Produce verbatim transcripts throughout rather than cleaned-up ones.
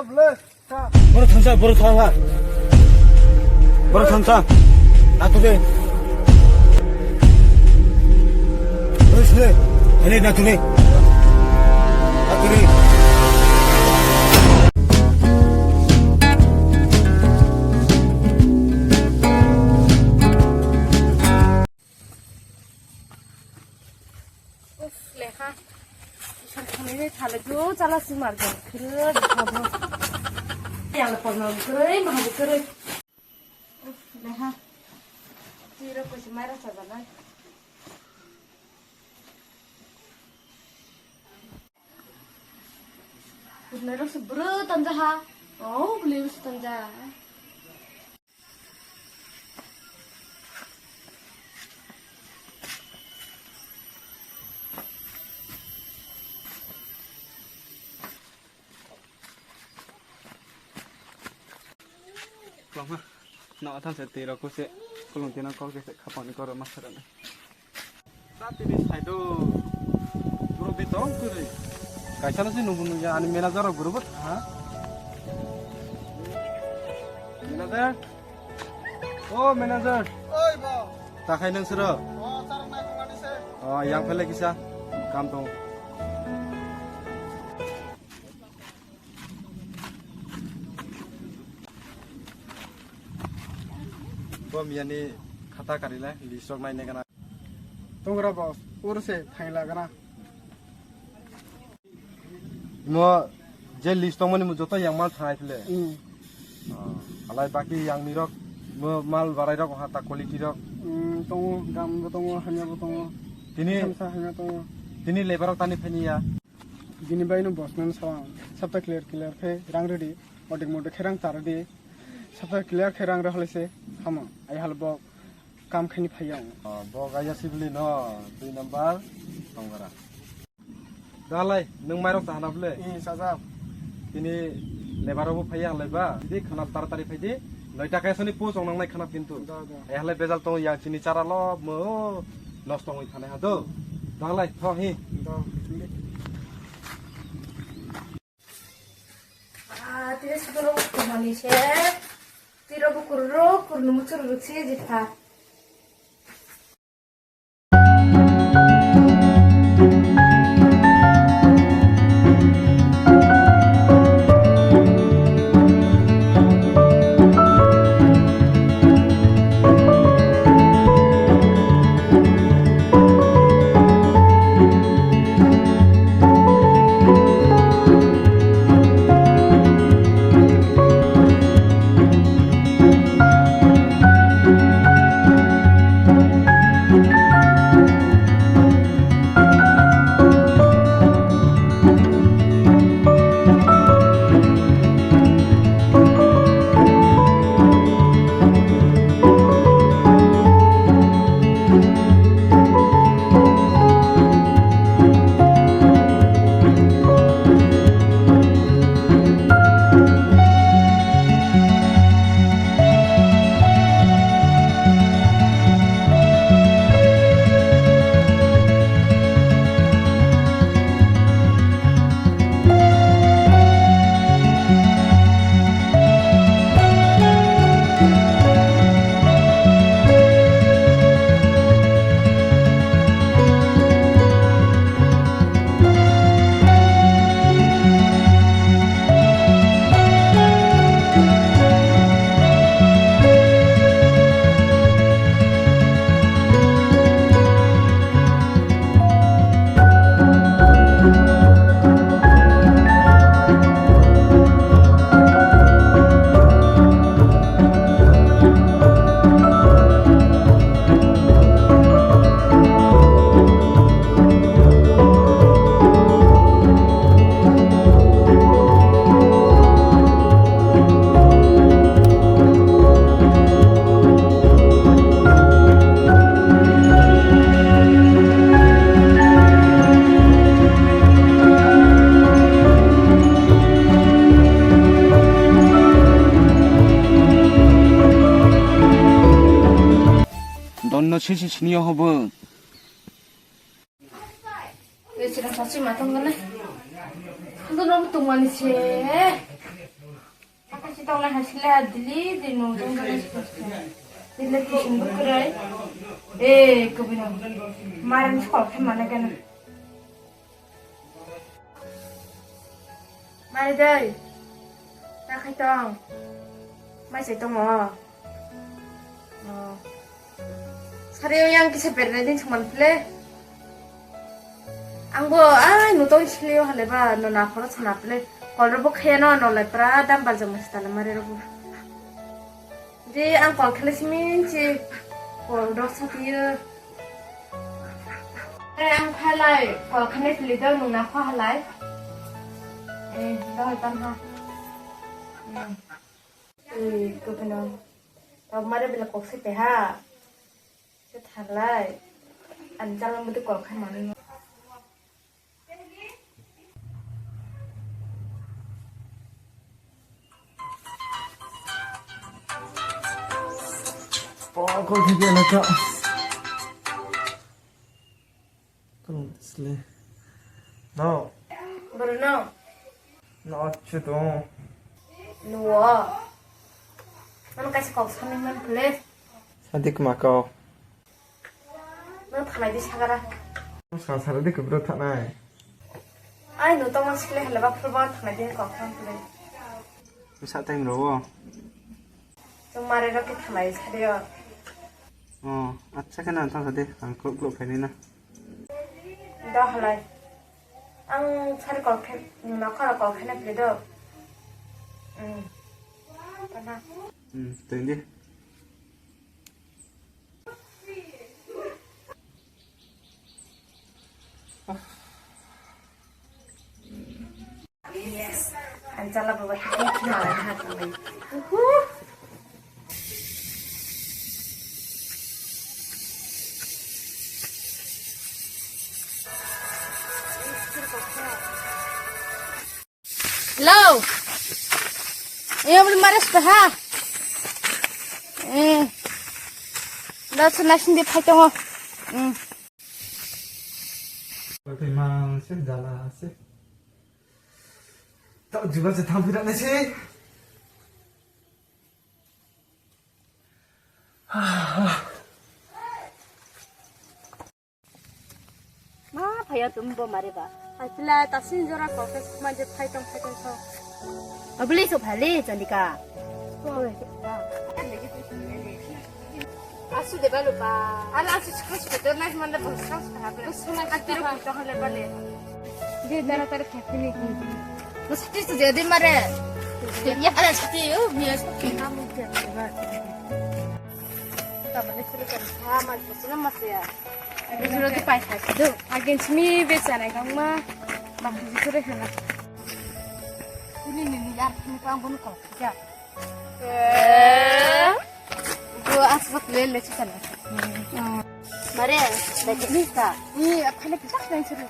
Boro thangsa, boro thangha. Boro thangsa. Naturi. Boro sile. Hele naturi. Naturi. Uff, lekha. Isor khonwi thale jo chala si marjan. Khirok khabo. Yang porno kroi, ma kroi. Uff, lekha. Tiro kusi mara sajanai. Bwrwirok se bwrwi tanja ha. Oh, bwrwirok se tanja. Kwlangma, no athan se twi rok kuse, kulung tina kol kese khapang ni koro ma sarani. Sa tini saido, bro betong kuri. Kaisa no si nunggu nunggu ani manager rok bro bot, ha? Manager? Oh, manager. Oi, bo. Takhai nang sero? Oh, sarang nai kung ani se. Oh, yang pele kisa. Kam tong. Bo miyani khata karila, list rok naina gana. Tongra boss, ur se thaila gana. Mo je list tongmani mo joto yang mal thanai phle. Hmm. Oh, alai baki yang mirok mo mal barai rok ha ta quality rok. Hmm, tongo, gam bo tongo, hanya bo tongo. Tini, samsa hanya tongo. Tini lebar rok tani phani ya. Bini bai no boss no salang. Sabta clear clear khe rang redi. Odik modik khe rang char redi. Sabta clear khe rang rehole se hamo. Ai hal bo kam khaini phai ya. Oh, bo gaija sibili no dui number tongora. Dalai, nwng mairok chahana bwle? Ee, chajak. Tini lebar rokbo phaiya halai ba? Bidi khana taratari phaidi. Noi ta kaisa ni post ong nangnai khana kintu. Da, da. Ai halai bejal tongo yang chini chara lo mo nosto ongwi thanai ha do. Dalai, tho hi. Da. Ah, tini sudoro kumani se. Tiro bukur ro, kurnumu churu ruk se jitha. Donno sisi sini hobo. Sira sasi matang gana. Itu nopo tumani se. Tongna hasile ha dili di no tong tong. Dili kising bukurai. Eh, kubino. Maran skol khe mana gana. Mari dei. Ta khai tong. Mai se tongo. Oh. Sari yang kisa bernai din saman ple. Angbo ai nutong silio hale ba no na khoro sana ple. Kolro bo khaya no no le pra dam bal jama sitala mari robo. Di ang kol khale simin si kol dok satiyo. Tei ang phalai kol khane pili do nung na kho halai. Eh, doi tam ha. Hmm. Eh, kukuno. Tok mare bela kok se pe ha. Se tharlai. Ani jalang budi kol khan mani. Pokok hibi laka. Kalung tisle. No. Boro no. No, achu to. No. Ano kaisa kok saming man pule. Sadik ma kau. Nang thanai di sagara. Sangsara di kubro thanai. Ai no tongma sikle hele ba phulba thanai di kok thanai. Sa time ro. Tong mare ro ke thanai sadio. Oh, acha kana thang sade ang klok klok khaini na. Da halai. Ang sari kok khe na khara kok khe na pele do. Hmm. Pana. Hmm, tengdi. Yes. Ang chala baba hikni khna la ha kami. Uhu. Hello. Eh, beli mares pa ha? Eh. Da sana sindi phai tongo. Hmm. Pakai mang se jala se. Tak juga se thampi dak nasi. Ma phaiya tum bo mare ba. Aisila tasin jora kokes manje phai tong phai tong so. Abli so phali Chandika. Asu de balu ba. Ala asu chikha chikha dor nai manda bos kang sa ha. Bos kang sa ha. Atiro kuto hale bale. De dara tara khapini. Bos ti su de mare. Ya ala sati yo biya sa kena mu kya ba. Tabale suru kan ha mal suru masya. Bujuro di pai thak do. Agin simi be chanai kang ma. Bak bujuro hana. Ini ni ni yar ni pang bon ko. Ja. Eh. Go asbak le le chana. Mare, bai ni ka. Ni akhane kita kang suru.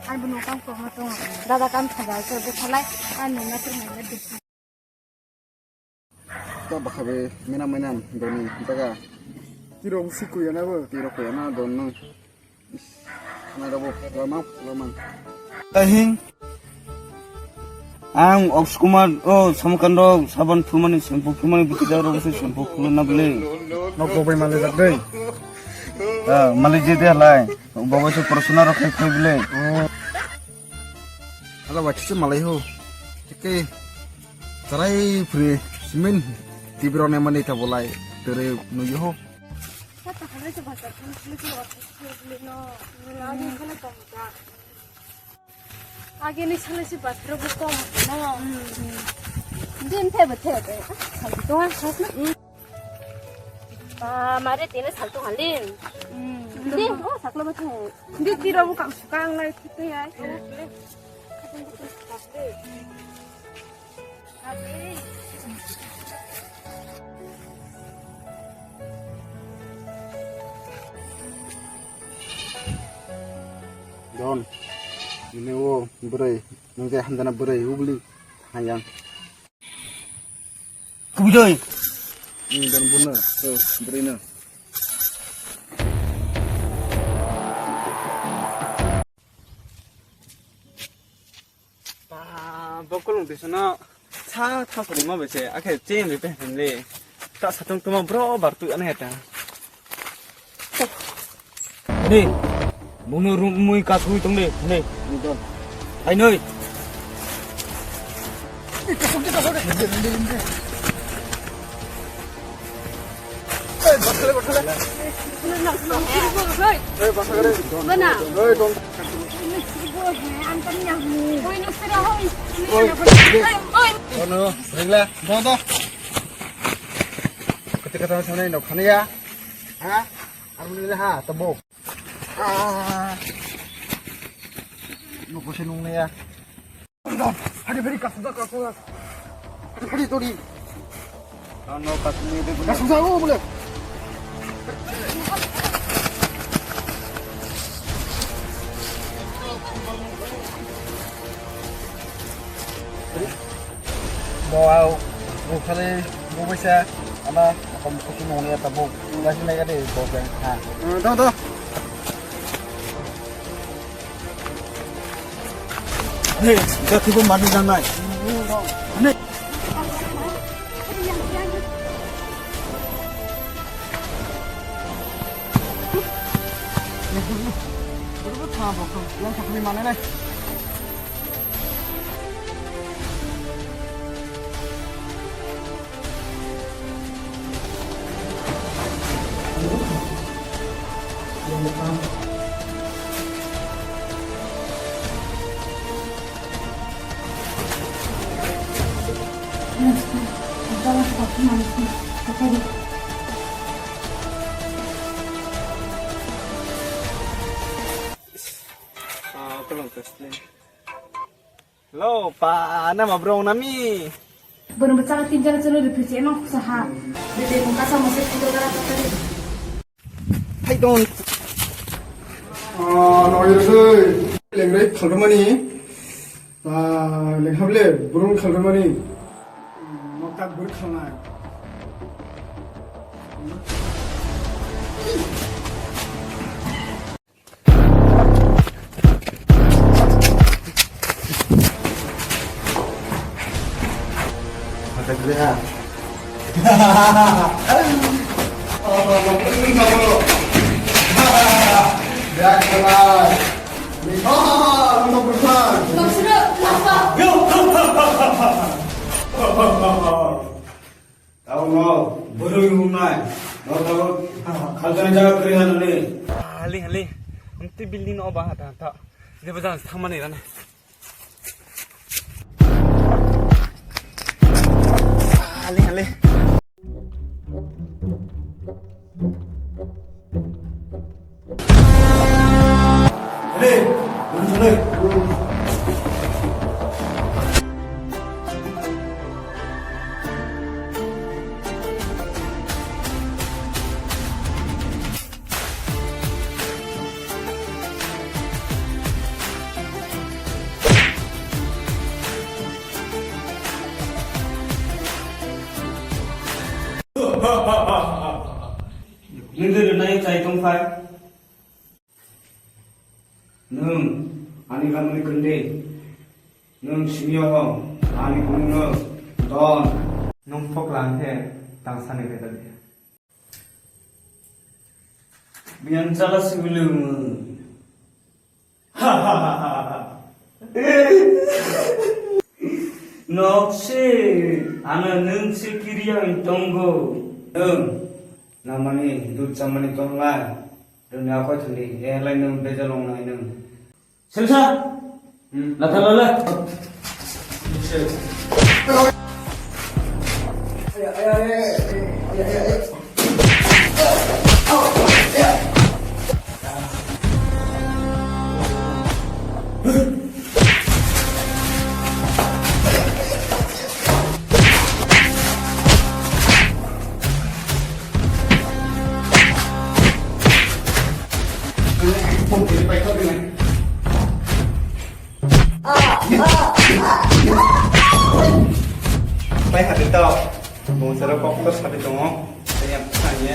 An bunu kang ko ma to. Dada kam thaga so de khalai. An na tur mai de. Ta bakhabe mena mena doni daga. Tiro usi kuya na bo. Tiro kuya na don no. Khana rabo lama lama. Tahing. Ang Okskumar o Samakando sabon phulmani shampoo phulmani bikijak rok se shampoo phulna bele. Nok bobai male jak dei. Ah, male je de lai. Bobai se porosuna rok khai khai bele. Oh. Hala waithisa malai ho. Tike charai phuri simin tibiro ne mani ta bolai tere nuyo ho. Sata khalai se bazar khalai se bazar khalai se no. Lagi khalai tom ta. Agi ni khalai se bazar bo kom no. Din the ba the. Khalai to ha na. Ba, mare tene salto halin. Hmm. Di, oh, saklo ba tu. Di, di, robo kang sukang lai, tu ya. Don, ini wo, bwrwi, nung je hamjana bwrwi, ubli, hayang. Kubidoi. Ini dan buna, so, beri na. Ba, bokolong desa na. Sa tha sari ma bese, akhe chen ri pe hen le. Ta satung tuma bro bar tu ane ta. Ani, mungno rum mui ka sui tong le, ani. Ai noi. Kono, regla, do, do. Kete kata sana ino khaniya. Ha? Armuni ha, tabo. Ah. Nokose nungnaya. Hadi, hadi, kasungsa, kasungsa. Hadi, hadi, tori. Ano kasungsa itu. Kasungsa, oh, boleh. Bo au, bo khale, bo baisa, ama, akom kutu nongnaya ta bo, baisa nai gade, bo beng, ha. Dong, dong. Hey, jati bo mani janai. Hey. Yang sakni mana nai? Hello, pa, nama bro nami. Bono bwchalo tin jora chwlwi rwphri se emang khusa ha. Bete mung kasa mose photo gara patari. Hai don. Ah, no irse. Lengrai khalmani. Ah, lenghable burung khalmani. Mokta bur khalnai. Tauno bwrwi wngnai. No tau khalkani jaga kwrwi hanani. Hali hali. Amtwi building no ba hata hata. Jebo jang thangmani rani. Hali hali. Nini rwnai chai tongphai. Nwng ani lamani kwrwngdi. Nwng simi o hong, ani bumung nwng Don. Nwng phokla hwnkhe tang sanai khe dadi. Biyang chala sibili wng. Nok se, ano nwng se kiriya wng tongo. Nwng, namani, dud chamani tonglai. Rwngya koi thani, eh, lai nwng bejal wngnai nwng. Selsa? Hmm. Latha lala. Pai hati to, bung sero kok to sadi tongo, yang tanya.